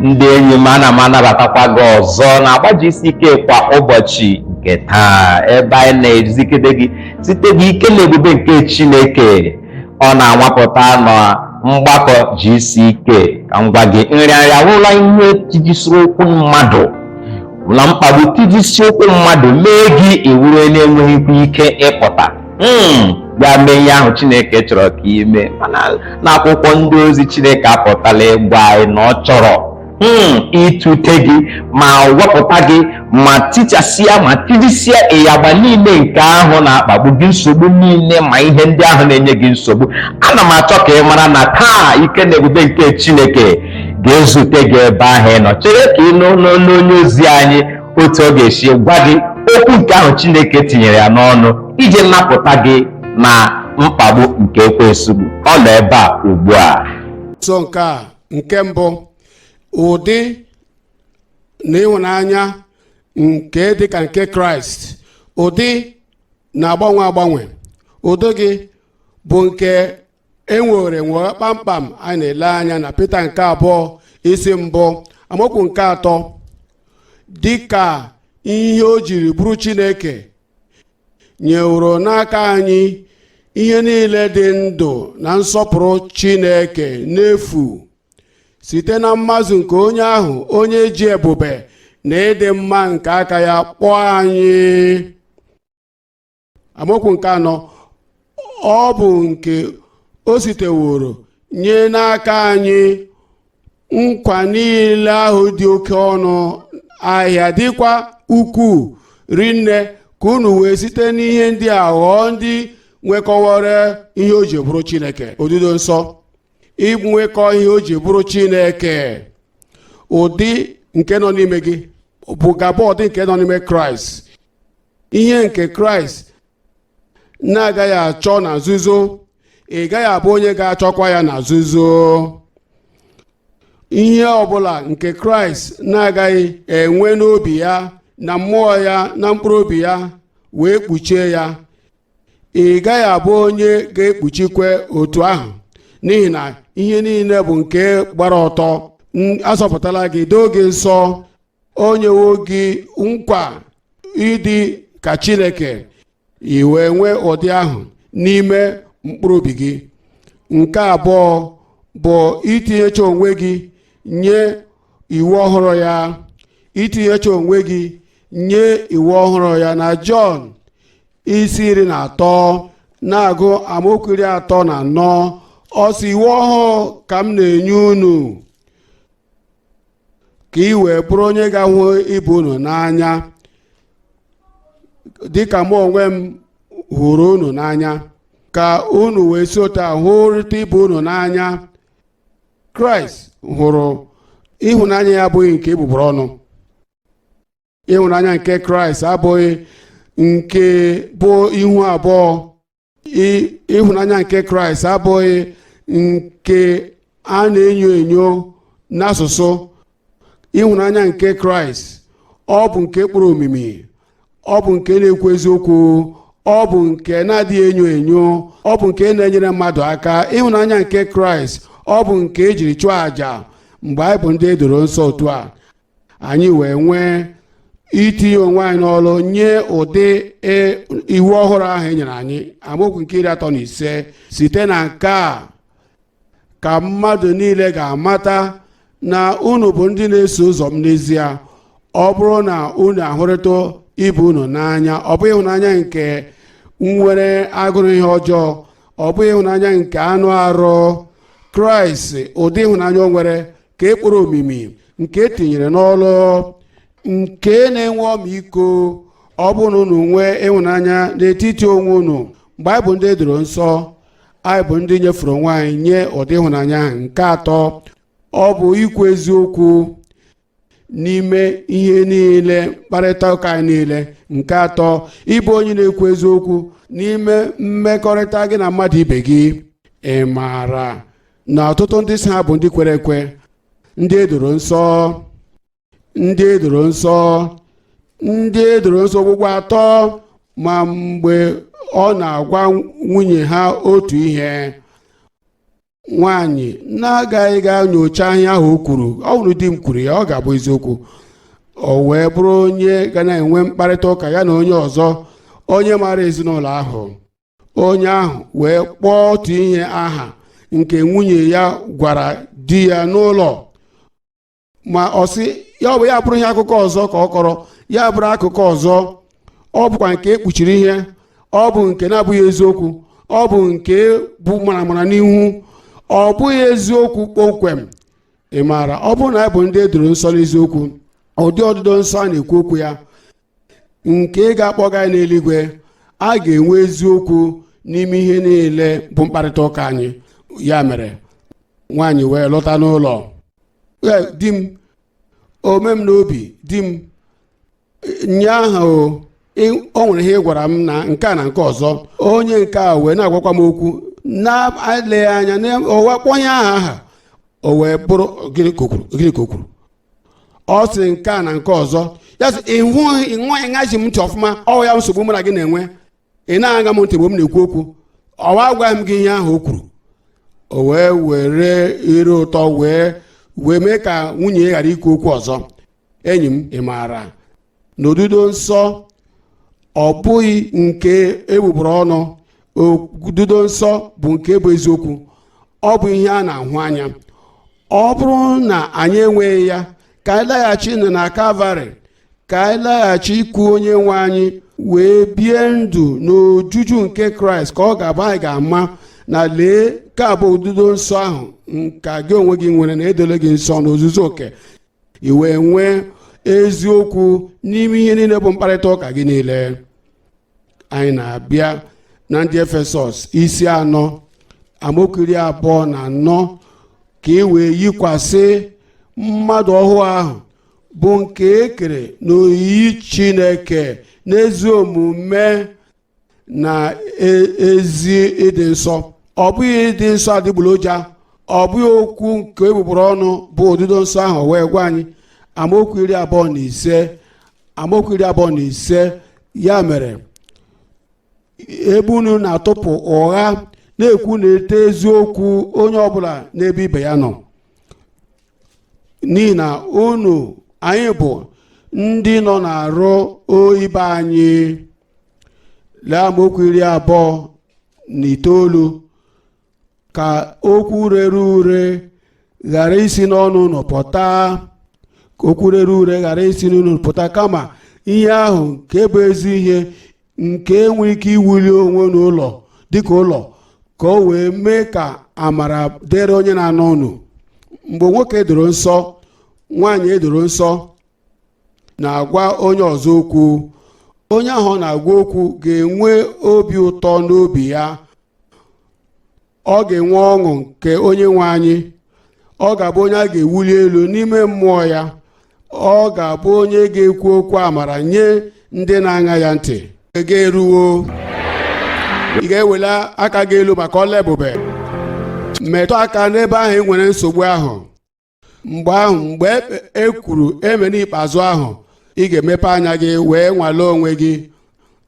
Ndị enyi m, ana m anabatakwa gị ọzọ na-agba GCK kwa ụbọchị nke taa, ebe anyị na-ezikede gị site n'ike na ebube nke Chineke. Ọ na-anwapụta na mgbakọ GCK. Ka m gwa gị, nrịanrịa awụrụla ihe tijisiri ụkwụ mmadụ na mkpagbu, tijisi ụkwụ mmadụ mee gị iwuru na-enweghịkwa ike ịpụta ya mee ihe ahụ Chineke chọrọ ka ime. Mana n'akwụkwọ ndị ozi, Chineke apụtala ịgwa anyị na ọ chọrọ ịtụte gị ma wepụta gị ma tichasịa ma tijisịa ịyagba niile nke ahụ na-akpagbu gị, nsogbu niile ma ihe ndị ahụ na-enye gị nsogbu. Ana m achọ ka ị mara na taa, ike na ebube nke Chineke ga-ezute gị ebe ahụ ị nọ. Chere ka ị nụ n'ọnụ onye ozi anyị otu ọ ga-esi gwa gị okwu nke ahụ Chineke tinyere ya n'ọnụ iji napụta gị na mkpagbu nke ekwensu. Ọ nọ ebe a ugbu a. So nke a, nke mbụ, ụdị na ịhụnanya nke dịka nke Kraịst, ụdị na-agbanwe agbanwe. Ụdị gị bụ nke enwere nwere kpamkpam. Anyị na-ele anya na Pita nke abụọ, isi mbụ, amaokwu nke atọ: "Dịka ihe o jiri bụrụ Chineke nyeworo n'aka anyị ihe niile dị ndụ na nsọpụrụ Chineke n'efu, site na mmazụ nke onye ahụ onye ji ebube na ịdị mma nke aka ya kpọọ anyị." Amaokwu nke anọ: "Ọ bụ nke o siteworo nye n'aka anyị nkwa niile ahụ dị oke ọnụ ahịa dịkwa ukwuu rinne, ka unu wee site n'ihe ndị a ghọọ ndị nwekọwara ihe o ji bụrụ Chineke." Odudo nsọ, inwekọ ihe o ji bụrụ Chineke. Ụdị nke nọ n'ime gị bụ gaba ụdị nke nọ n'ime Kraịst. Ihe nke Kraịst na-agaghị achọ na nzuzo, ị gaghị abụ onye ga-achọkwa ya na nzuzo. Ihe ọbụla nke Kraịst na-agaghị enwe n'obi ya na mmụọ ya na mkpụrụ obi ya wee kpuchie ya, ị gaghị abụ onye ga-ekpuchikwe otu ahụ, n'ihi na ihe niile bụ nke gbara ọtọ. Azọpụtala gị, doo gị nsọ, o nyewo gị nkwa ịdị ka Chineke, i wee nwee ụdị ahụ n'ime mkpụrụ obi gị. Nke abụọ bụ itinyecha onwe gị nye iwu ọhụrụ ya, itinyecha onwe gị nye iwu ọhụrụ ya. Na Jọn isi 13, na-agụ amaokwu 34, ọ sị: "Iwu ọhụụ ka m na-enye unu, ka ị wee bụrụ onye ga-ahụ ibe unu n'anya dịka mụ onwe m hụrụ unu n'anya, ka unu wee si otu a hụrịta ibe unu n'anya." Kraịst hụrụ ịhụnanya ya abụghị nke egbugbere ọnụ. Ịhụnanya nke Kraịst abụghị nke bụ ihu abụọ. Ịhụnanya nke Kraịst abụghị nke a na-enyo enyo n'asụsụ. Ịhụnanya nke Kraịst, ọ bụ nke kpụrụ omimi, ọ bụ nke na-ekwu eziokwu, ọ bụ nke na-adịghị enyo enyo, ọ bụ nke na-enyere mmadụ aka. Ịhụnanya nke Kraịst, ọ bụ nke ejiri chụọ àjà mgbe anyị bụ ndị edoro nsọ. Otu a anyị wee nwee itinye onwe anyị n'ọrụ nye ụdị iwu ọhụrụ ahụ e nyere anyị. Amaokwu nke 35: "Site na nke a ka mmadụ niile ga-amata na unu bụ ndị na-eso ụzọ m n'ezie, ọ bụrụ na unu ahụrịta ibe unu n'anya." Ọ bụ ịhụnanya nke nwere agụrụ ihe ọjọọ, ọ bụ ịhụnanya nke anụ arụ. Kraịst, ụdị ịhụnanya o nwere ka e kpụrụ omimi, nke etinyere n'ọlụ, nke na-enwe ọmịiko. Ọ bụrụ na unu nwee ịhụnanya n'etiti onwe unu, mgbe anyị bụ ndị edoro nsọ, anyị bụ ndị nyefere onwe anyị nye ụdị ịhụnanya ahụ. Nke atọ, ọ bụ ikwu eziokwu n'ime ihe niile, mkparịta ụka anyị niile. Nke atọ, ịbụ onye na-ekwu eziokwu n'ime mmekọrịta gị na mmadụ ibe gị. Ị maara na ọtụtụ ndị si ha bụ ndị kwere ekwe, ndị edoro nsọ, ndị edoro nsọ, ndị edoro nsọ okpukpe atọ, ma mgbe ọ na-agwa nwunye ha otu ihe Nwaanyị na-agaghị ga nyocha ihe ahụ o kwuru, ọ bụrụ di m kwuru ya, ọ ga-abụ eziokwu. O wee bụrụ onye ga na-enwe mkparịta ụka ya na onye ọzọ, onye maara ezinụlọ ahụ. Onye ahụ wee kpọọ otu ihe aha nke nwunye ya gwara di ya n'ụlọ, ma ọ sị ya ọ bụ ya bụrụ ihe akụkọ ọzọ ka ọ kọrọ ya, bụrụ akụkọ ọzọ. Ọ bụkwa nke ekpuchiri ihe, ọ bụ nke na-abụghị eziokwu, ọ bụ nke bụ maramara n'ihu, ọ bụghị eziokwu kpọmkwem. Ị maara, ọ bụrụ na anyị bụ ndị edoro nsọ n'eziokwu, ụdị ọdịdọ nsọ a na-ekwu okwu ya nke ga-akpọga anyị n'eluigwe, a ga-enwe eziokwu n'ime ihe niile bụ mkparịta ụka anyị. Ya mere nwaanyị wee lọta n'ụlọ. "Di m, ome m n'obi, di m, nye ahụ o nwere ihe ị gwara m na nke a na nke ọzọ." Onye nke a wee na-agwakwa m okwu na-eleghị anya o wee kpọọ onye ahụ aha. O wee bụrụ, "Gịnị ka o kwuru? Gịnị ka o kwuru?" Ọ sị nke a na nke ọzọ. Ya sị, "Ịhụ ịṅụ ịṅachi m ntị ọfụma. Ọ ya nsogbu mụ na gị na-enwe. Ị na-aṅa m ntị mgbe m na-ekwu okwu. Ọwa agwaghị m gị ihe ahụ o kwuru." O wee were ire ụtọ wee mee ka nwunye ya ghara ikwu okwu ọzọ. Enyi m, ị maara na odudo nsọ ọ bụghị nke egbugbere ọnụ. Odudo nsọ bụ nke bụ eziokwu, ọ bụ ihe a na-ahụ anya. Ọ bụrụ na anyị enweghị ya, ka anyị laghachi na Kalvarị, ka anyị laghachi ikwu onye nwe anyị, wee bie ndụ n'ojuju nke Kraịst, ka ọ ga-abụ anyị ga-ama na lee ka bụ odudo nsọ ahụ nka gị onwe gị nwere na edole gị nsọ n'ozuzu oke, i wee nwee eziokwu n'ime ihe niile bụ mkparịta ụka gị niile. Anyị na-abịa na Ndị Efesọs isi 4, amaokwu 24, ka ị wee yikwasị mmadụ ọhụụ ahụ bụ nke e kere n'oyiyi Chineke n'ezi omume na ezi ịdị nsọ. Ọ bụghị ịdị nsọ adịgboloja, ọ bụghị okwu nke egbugbere ọnụ bụ odudo nsọ ahụ. Wee gwa anyị amaokwu 25, amaokwu 25: "Ya mere, ebe unu na-atụpụ ụgha, na-ekwu na-ete eziokwu onye ọbụla n'ebe ibe ya nọ, n'ihi na unu anyị bụ ndị nọ na-arụ ibe anyị." Lee amaokwu 29: "Ka okwu rere ure ghara isi n'ọnụ unu pụta, ka okwu rere ure ghara isi n'unu pụta, kama ihe ahụ nke bụ ezi ihe, nke nwere ike iwuli onwe n'ụlọ dịka ụlọ, ka o wee mee ka amara dịrị onye na-anọ unu." Mgbe nwoke doro nsọ, nwaanyị edoro nsọ na-agwa onye ọzọ okwu, onye ahụ ọ na-agwa okwu ga-enwe obi ụtọ n'obi ya. Ọ ga-enwe ọṅụ nke onye nwe anyị. Ọ ga-abụ onye a ga-ewuli elu n'ime mmụọ ya. Ọ ga-abụ onye ga-ekwu okwu amara nye ndị na-aṅa ya ntị. Ga-eruwo ị ga-ewela aka gị elu maka ọla ebube, metụ aka n'ebe ahụ e nwere nsogbu ahụ. Mgbe ahụ, mgbe e kwuru eme n'ikpeazụ ahụ, ị ga-emepe anya gị wee nwalee onwe gị.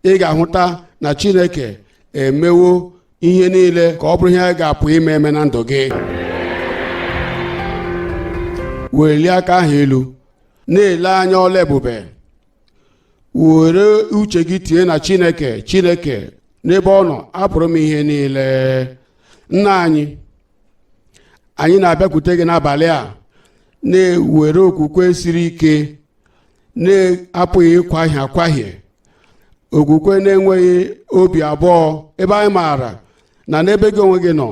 Ị ga-ahụta na Chineke emewo ihe niile ka ọ bụrụ ihe a ga-apụ ime eme na ndụ gị. Welie aka ahụ elu, na-ele anya ọla ebube. Were uche gị tinye na Chineke. Chineke, n'ebe ọ nọ apụrụ m ihe niile. Nna anyị, anyị na-abịakwute gị n'abalị a, na-ewere okwukwe siri ike na-apụghị ịkwahie akwahie, okwukwe na-enweghị obi abụọ, ebe anyị maara na n'ebe gị onwe gị nọ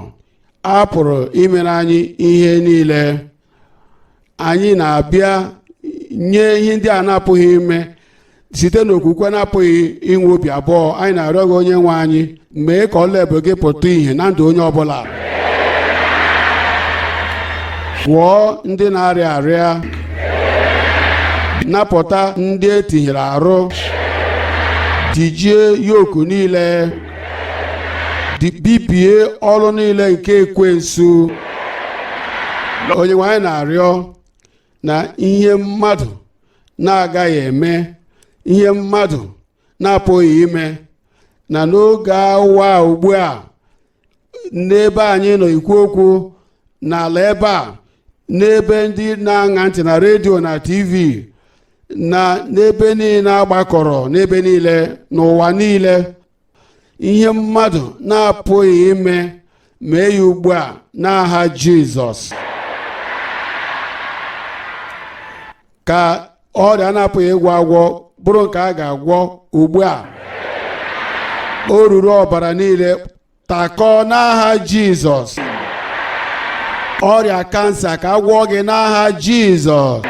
a pụrụ imere anyị ihe niile. Anyị na-abịa nye ihe ndị a na-apụghị ime site n'okwukwe na-apụghị inwe obi abụọ. Anyị na-arịọ gị, onye nwe anyị, mee ka ọla ebube gị pụta ìhè na ndụ onye ọbụla. Gwọọ ndị na-arịa arịa, napụta ndị etinyere arụ, tijie yoku niile, bibie ọrụ niile nke ekwensu. Onye nwe anyị, na-arịọ na ihe mmadụ na-agaghị eme, ihe mmadụ na-apụghị ime, na n'oge awa ugbu a n'ebe anyị nọ ikwu okwu. N'ala ebe a, n'ebe ndị na-aṅa ntị na redio na TV na n'ebe niile agbakọrọ, n'ebe niile n'ụwa niile, ihe mmadụ na-apụghị ime, mee ya ugbu a n'aha Jizọs. Ka ọrịa na-apụghị ịgwọ agwọ bụrụ nke a ga-agwọ ugbu a. Oruru ọbara niile takọọ n'aha Jizọs. Ọrịa kansa, ka a gwọọ gị n'aha Jizọs.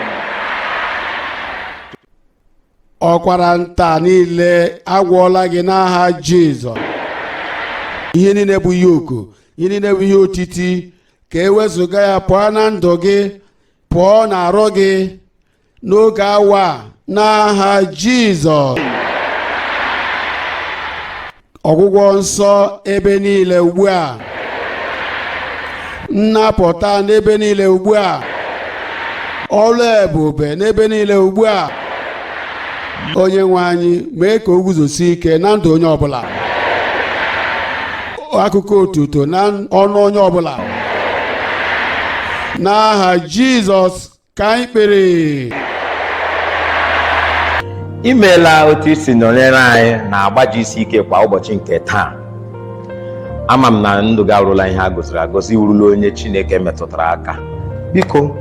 Ọkwara nta niile, agwọọla gị n'aha Jizọs. Ihe niile bụ yoke, ihe niile bụ ihe otiti, ka e wezụga ya pụọ na ndụ gị, pụọ n'arụ gị n'oge awa a n'aha Jizọs. Ọgwụgwọ nsọ ebe niile ugbu a, nnapụta n'ebe niile ugbu a, ọlụ ebube n'ebe niile ugbu a. Onye nwe anyị, mee ka o guzosie ike na ndụ onye ọbụla, akụkọ otuto na ọnụ onye ọbụla, n'aha Jizọs ka anyị kpere. Imeela otu i si nọnyere anyị na Agba GCK kwa ụbọchị nke taa. Ama m na ndụ gị arụla ihe a gọziri agọzi, wurula onye Chineke metụtara aka. Biko,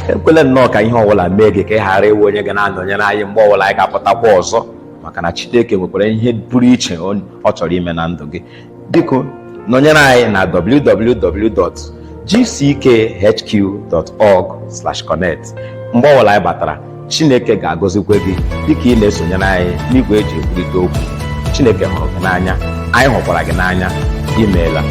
ekwela nnọọ ka ihe ọbụla mee gị ka ị ghara ịwụ onye ga na-anọnyere anyị mgbe ọbụla anyị ga-apụtakwa ọzọ, maka na Chineke nwekwara ihe pụrụ iche ọ chọrọ ime na ndụ gị. Biko, nọnyere anyị na www.gckhq.org/connect mgbe ọbụla anyị batara. Chineke ga-agọzikwa gị dịka ị na-esonyere anyị n'igwe eji ekwurịta okwu. Chineke hụrụ gị n'anya, anyị hụkwara gị n'anya. Imeela.